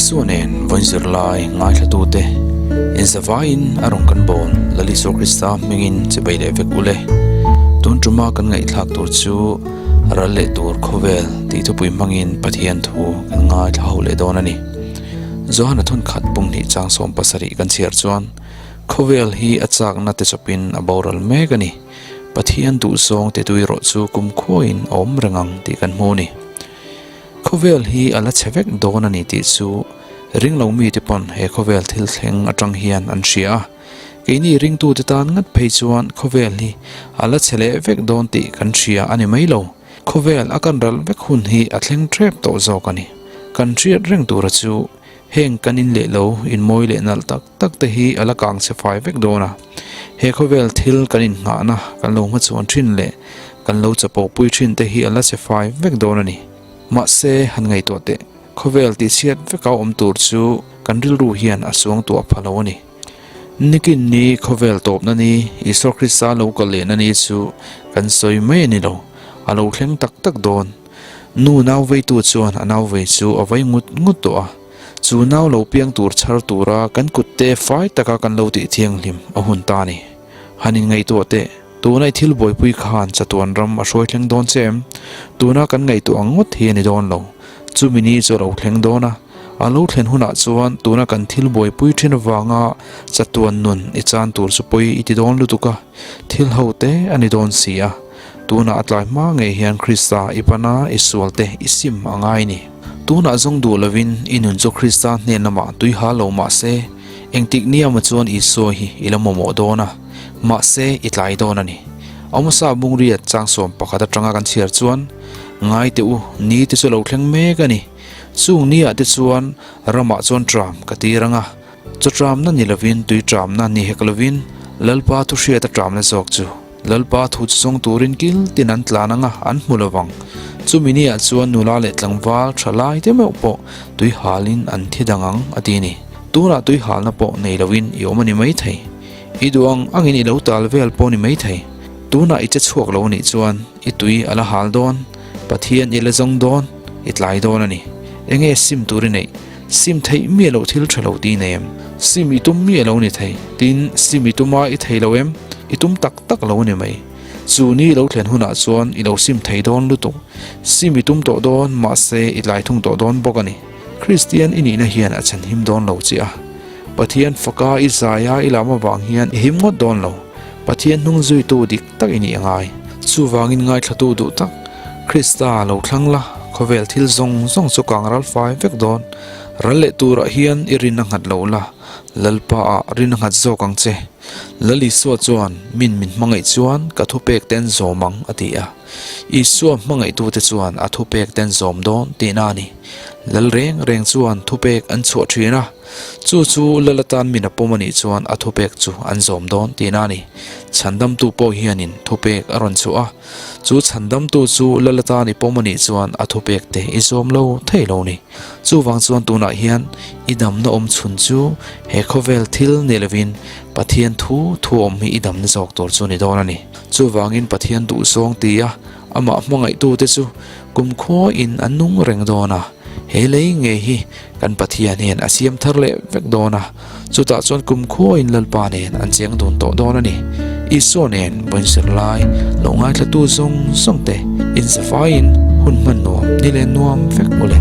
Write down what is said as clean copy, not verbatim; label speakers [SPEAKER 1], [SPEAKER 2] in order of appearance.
[SPEAKER 1] Isua nen vawiin zirlai ngaithlatute inzavaiin a rawn kan bawl Lal Isua Krista hmingin chibai leh vek ule. Tun tuma kan ngaihthlak tur chu ral leh tur khawvel tih thupui hmangin Pathian thu kan ngaithla ho leh dawn a ni. Johana thawnkhat punghnih chang 70 kan chhiar chuan khawvel hi a chakna te chawpin a boral mek a ni. Pathian duhzawng te tui erawh chu kumkhuain a awm reng ang tih kan hmu a ni. Khawvel hi a la chhe vek dawn a ni tih chu ringlo mite pawn he khawvel thil thleng atang hian an hria a. Keini ringtute tan ngat phei chuan khawvel hi a la chhe leh vek dawn tih kan hria a ni mai lo. Khawvel a kan ral vek hun hi a thleng tep tawh zawk a ni. Kan hriat reng tura chu heng kan in leh lo inmawi leh nalh tak tak te hi a la kang chhe fai vek dawn a. He khawvel thil kan innghahna kan lo hmachhuan thin leh kan lo chapo pui thin te hi a la chhe fai vek dawn a ni. Mahse, han ngaihtuah teh, khawvel tihchhiat veka awm tur chu kan rilru hian a suang tuah pha lo a ni. Nikin ni khawvel tawpna ni, Isua Krista lo kal lehna ni chu kan sawi mai a ni lo, a lo thleng tak tak dawn. Nu nau veitu chuan a nau vei chu a vei ngut ngut tawh a. Chu nau lo piang tur chhar tura kan kutte fai taka kan lo tih thianghlim a hun ta a ni. Han inngaihtuah teh, tuna i thil buaipui khan chatuan ram a hruai thleng dawn che em? Tuna kan ngaihtuah ang ngawt hi a ni dawn lo. Chumi ni chu a lo thleng dawn a, a lo thlen hunah chuan tuna kan thil buaipui thin avanga chatuan nun i chan tur chu pawi i ti dawn lutuk a, thil ho te a ni dawn si a. Tunah a tlai hma ngei hian Krista i pana i sualte i sim a ngai ni. Tunah zawng duh lovin i nun chu Krista hnen lamah tui ha lo mah se, engtik niama chuan Isua hi i la mamawh dawn a, mahse i tlai dawn a ni. Amosa bungriat chang 11 atanga kan chhiar chuan, Ngai teh u, ni te chu lo thleng mek a ni. Chung ni ah te chuan ramah chuan tram ka tir ang a, chaw tramna ni lovin tui tramna ni hek lovin Lalpa thuhriat a tramna zawk chu. Lalpa thu chu zawng turin kil tin an tlan ang a, an hmu lo vang. Chumi niah chuan nula leh tlangval tha lai te meuh pawh tui halin an thi dang ang, a ti a ni. Tunah tui halna pawh nei loin i awm a ni maithei. I duh ang angin i lo tal vel pawh a ni maithei. Tunah i che chhuak lo anih chuan i tui a la hal dawn, Pathian i la zawng dawn, i tlai dawn a ni. Enge sim tur i neih? Sim theih miah loh thil tha lo ti nei em? Sim i tum miah lo ni thei. Tin, sim i tuma i thei lo em? I tum tak tak lo ni mai. Chu ni lo thlen hunah chuan i lo sim thei dawn lutuk. Sim i tum tawh dawn, mahse i tlai thung tawh dawn bawk a ni. Kristian i nihna hian a chhan him dawn lo che a. Pathian faka i zaia i lam avang hian i him ngawt dawn lo. Pathian hnung zuitu dik tak i nih a ngai. Chuvangin ngaithlatu duh tak, Krista lo thlang la, khawvel thil zawng zawng chu kang ral fai vek dawn. Ral leh turah hian i rin a nghat lo la, Lalpa ah rin a nghat zawk ang che. Lal Isua chuan, Min min hmangaih chuan ka thupek ten zawm ang, a ti a. Isua hmangaihtute chuan a thupek ten zawm dawn tihna a ni. Lal reng reng chuan thupek an chhuah thin a. Chu chu Lal atan min a pawm a nih chuan a thupek chu an zawm dawn tihna a ni. Chhandamtu pawh hianin thupek a rawn chhuah a, chu chhandamtu chu Lal atan i pawm a nih chuan a thupek te i zawm lo thei lo ni. Chuvang chuan tunah hian i damna awm chhun chu he khawvel thil ni lovin Pathian thu thu awm hi i damna zawk tur chu ni dawn a ni. Chuvangin Pathian duhzawng tia amah hmangaihtute chu kumkhuain an nung reng dawn a, he lei ngei hi Kan Pathian hian a siam thar leh vek dawn a, chutah chuan kumkhuain Lalpa nen an cheng dun tawh dawn a ni. Isua nen vawinsir lai lo ngaithlatu zawng zawng te inzafaiin hun hman nuam ni leh nuam vek u le.